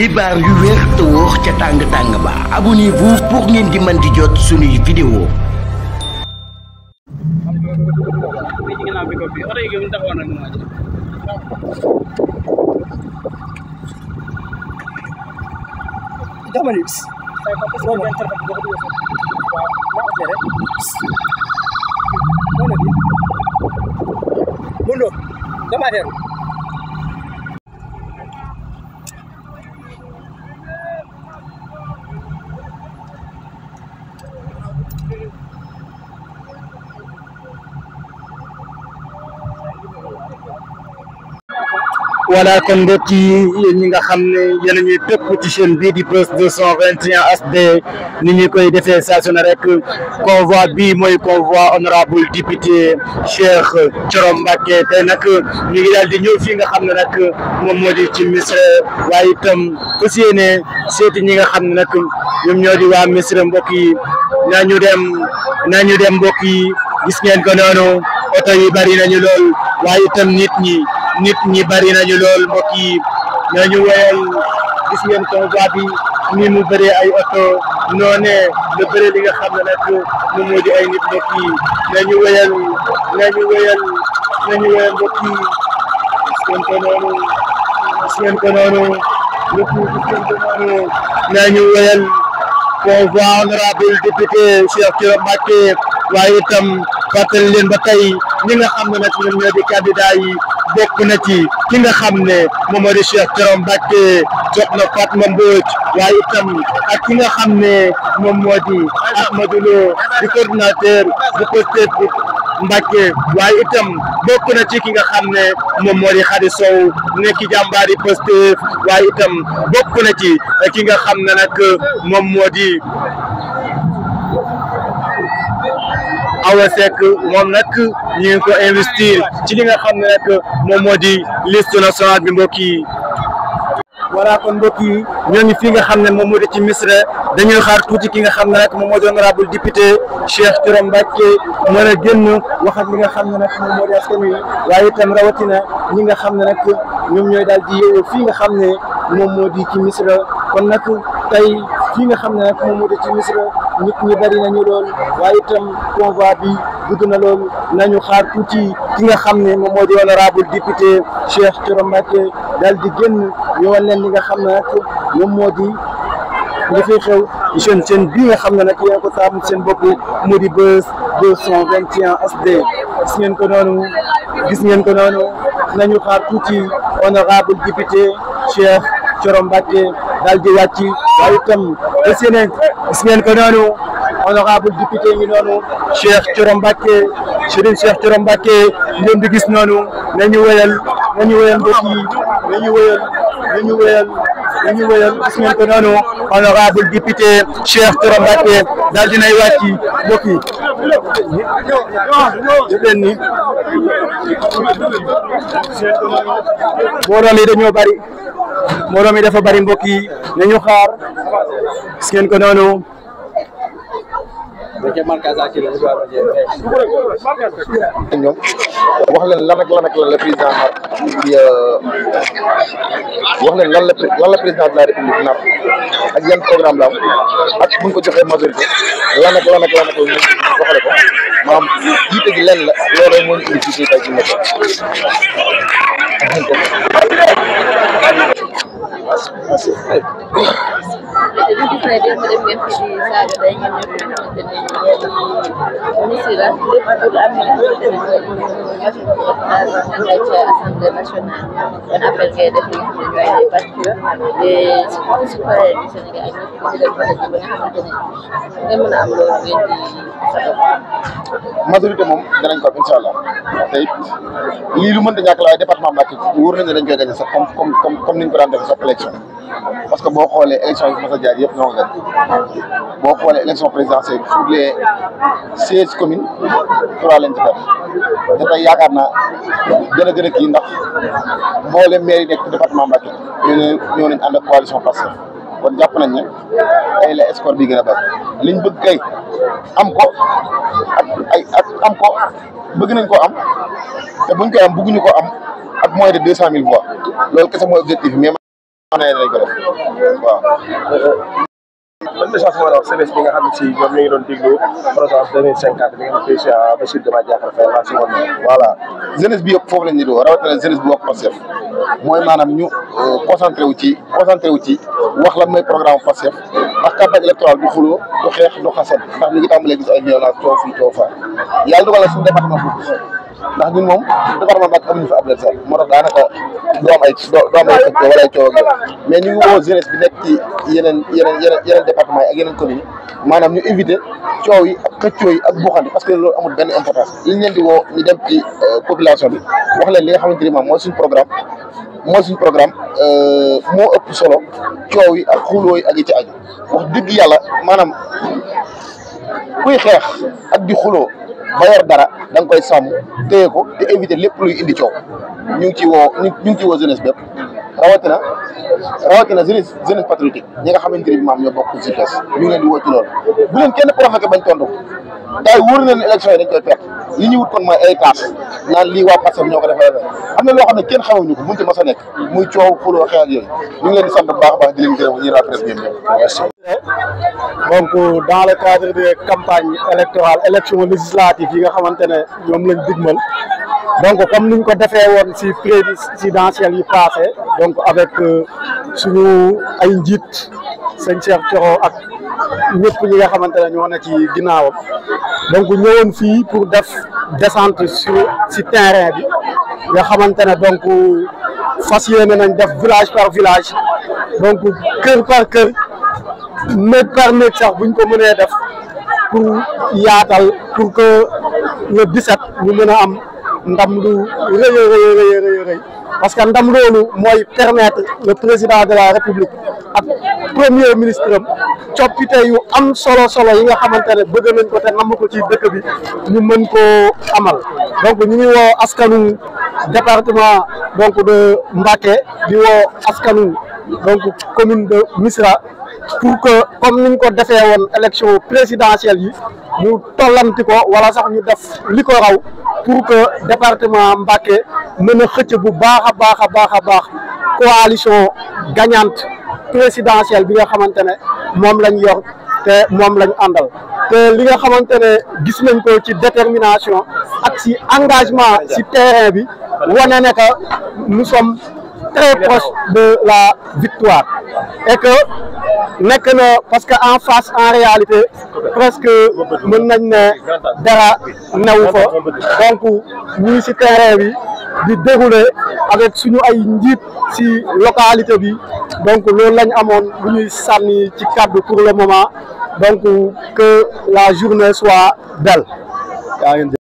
xibaar yu wér te wóor ca tàng ba abonnez-vous pour ngeen di mën di jot suñuy vidéo. Voilà kon mbokk yi yéen ñi nga xam ne yéen a ñuy tëpp ci chaîne bii di Buzz 221 HD ni ñu koy defee saa su ne rek convoi bii mooy convoi honorable député Cheikh Thioro Mbacké tey nag ñu ngi daal di ñëw fii nga xam ne nag moom moo di ci Missirah waaye itam fas yéene seeti ñi nga xam ne nag ñoom ñoo di waa Missirah mbokk yi nañu dem mbokk yi gis ngeen ko noonu oto yi bari nañu lool waaye itam nit ñi bari nañu lool mbokk yi nañu wéyal gis ngeen convoi bi ni mu bëree ay oto noone la bëree li nga xam ne nag moom moo di ay nit mbokk yi nañu wéyal mbokk yi gis ngeen ko noonu nañu wéyal convoi honorable député Cheikh Thioro Mbacké waaye itam fàttali leen ba tey ñi nga xam ne nag ñoom ñoo di candidat yi bokk na ci ki nga xam ne moom moo di Cheikh Thioro Mbacké Soxna Fatma Mbodj waaye itam ak ki nga xam ne moom moo di Ahmadou Lo di coordinateur du Pastef Mbacké waaye itam bokk na ci ki nga xam ne moom moo di Khady Sow nekk jàmbaari Pastef waaye itam bokk na ci ki nga xam ne nag moom moo di Awa Seck moom nag ñu ngi ko investir ci li nga xam ne nag moom moo di liste nationale bi mbokk yi. voilà kon mbokk yi ñoo ngi fii nga xam ne moom moo di ci Missirah dañuy xaar tuuti ki nga xam ne nag moom moo di honorable député Cheikh Thioro Mbacké mën a génn wax ak li nga xam ne nag moom moo di askan wi waaye itam rawatina ñi nga xam ne nag ñoom ñooy daal di yeewoo fii nga xam ne moom moo di ci Missirah kon nag tey fii nga xam ne nag moom moo di ci Missirah nit ñi bari nañu lool waaye itam convoi bi gudd na lool nañu xaar tuuti ki nga xam ne moom moo di honorable député Cheikh Thioro Mbacké daal di génn ñëwal leen li nga xam ne nag moom moo di li fi xew ci seen bii nga xam ne nag yéen ko taamu seen bopp mu di Buzz 221 HD gis ngeen ko noonu nañu xaar tuuti honorable député Cheikh Thioro Mbacké daal di wàcc waaye itam gis ngeen ko noonu honorable député ngi noonu Cheikh Thioro Mbacké Serigne Cheikh Thioro Mbacké ngeen di gis noonu nañu wéyal mbokk yi nañu wéyal gis ngeen ko noonu honorable député Cheikh Thioro Mbacké daal dinay wàcc mbokk yi def leen ni mbooloo mi dañoo bari mbooloo mi dafa bari mbokk yi nañu xaar gis ngeen ko noonu ñoom wax leen lan la président nar wax leen lan la président de la république nar ak yan programme la am ak buñ ko joxee majorité lan ak lan doxale ko maanaam jiite gi lenn la loolu moo ñu indi fii tey ci nekk Missirah lépp pour am li nga xamante ne Assemblée nationale kon appel ngay def li nga xam ne ñooy les patriotes et citoyens du Sénégal ak ñëpp di leen voté ba nga xamante ne ngeen mën a am loolu ngeen di majorité moom danañ ko am incha allah te it lii lu mënta ñàkk la waaye département Mbacké wóor nañ ne dañ koy gagné sax comme ni ñu ko daan defee sax élection parce que boo xoolee élection yi mas a jaar yëpp ñoo ko gagné boo xoolee élection présidentielle sur les 16 communes 3 lañ ci perte te tey yaakaar naa gën a kii ndax mboolem maire yi nekk ci département Mbacké ñoo nañ ànd ak coalition Pastef kon jàpp nañ ne tey la score bi gën a bari liñ bëgg kay am ko am ko bëgg nañ ko am te buñ koy am bëgguñu ko am ak moins de 200 000 voix loolu kese mooy objectif bi ne dañ ko def waaw. ban message moo la wax jeunesse bi nga xam ne si ñoom ñu ngi doon déglu programme 2050 bi nga xam ne président Bassirou Diomaye Diakhar Faye laa si woon. voilà jeunesse bi yëpp foofu lañ ñu doon rawatina jeunesse bi wax Pastef mooy maanaam ñu concentré wu ci wax lan mooy programme Pastef ndax campagne électorale du xuloo du xeex du xasan ndax ñu ngi tàmbalee gis ay violence coow fii coow fa yàlla dugal na suñu département boobu ndax ñun moom département Mbacké amuñu fa ab adversaire moo tax daanaka doo am ay xëccoo wala ay coow ak mais ñu ngi woo jeunesse bi nekk ci yeneen département yi ak yeneen communes yi maanaam ñu éviter coow yi ak xëccoo yi ak buuxante parce que loolu amul benn importance li ñu leen di woo ñu dem ci population bi wax leen li nga xamante ni moom mooy suñu programme moo ëpp solo coow yi ak xuloo yi ak yi ci aju wax dëgg yàlla maanaam kuy xeex ak di xuloo ba yor dara da nga koy sàmm téye ko te éviter lépp luy indi coow ñu ngi ci woo jeunesse bépp rawatina jeunesse patriotique ñi nga xamante ni maam ñoo bokk ci kees ñu ngi leen di woo ci loolu bu leen kenn provoqué bañ tontu tay wóor na ne élection yi dañ koy perte li ñu wut kon mooy ay kaas naan lii waa Pastef ñoo ko defee am na loo xam ne kenn xamuñu ko mënut a mas a nekk muy coow xuloo xeex yooyu ñu ngi leen di sant bu baax a baax di leen gërëm ñi presse bi ñëpp. merci. donc dans le cadre de campagne électorale élection législative yi nga xamante ne ñoom lañ digmal donc comme niñ ko defee woon si présidentielles yi passé donc avec suñu ay njiit sëñ Cheikh Thioro ak ñëpp ñi nga xamante ne ñoo na ci ginnaawam donc ñëwoon fii pour def descente si terrain bi nga xamante ne donc fas yéene nañ def village par village donc kër par kër néeg par néeg sax buñ ko mënee def pour yaatal pour que le 17 ñu mën a am ndam lu rëy parce que ndam loolu mooy permettre le président de la république ak premier ministre am coppite yu am solo yi nga xamante ne bëgg nañ ko te namm ko ci dëkk bi ñu mën koo amal donc ñu ngi woo askanu département donc de Mbacké di woo askanu donc commune de Missirah pour que comme niñ ko defee woon élection présidentielle yi ñu tollanti ko wala sax ñu def li ko raw pour que département Mbacké mën a xëcc bu baax a baax coalition gagnante présidentielle bi nga xamante ne moom lañ yor te moom lañ àndal te li nga xamante ne gis nañ ko ci détermination ak si engagement si terrain bi wane ne que nous sommes très proches de la victoire et que nekk na parce que en face en réalité presque mën nañ ne dara newu fa donc ñu ngi si terrain bi di dérouler avec suñu ay njiit si localité bi donc loolu lañ amoon lu ñuy sànni ci kàddu pour le moment donc que la journée soit belle.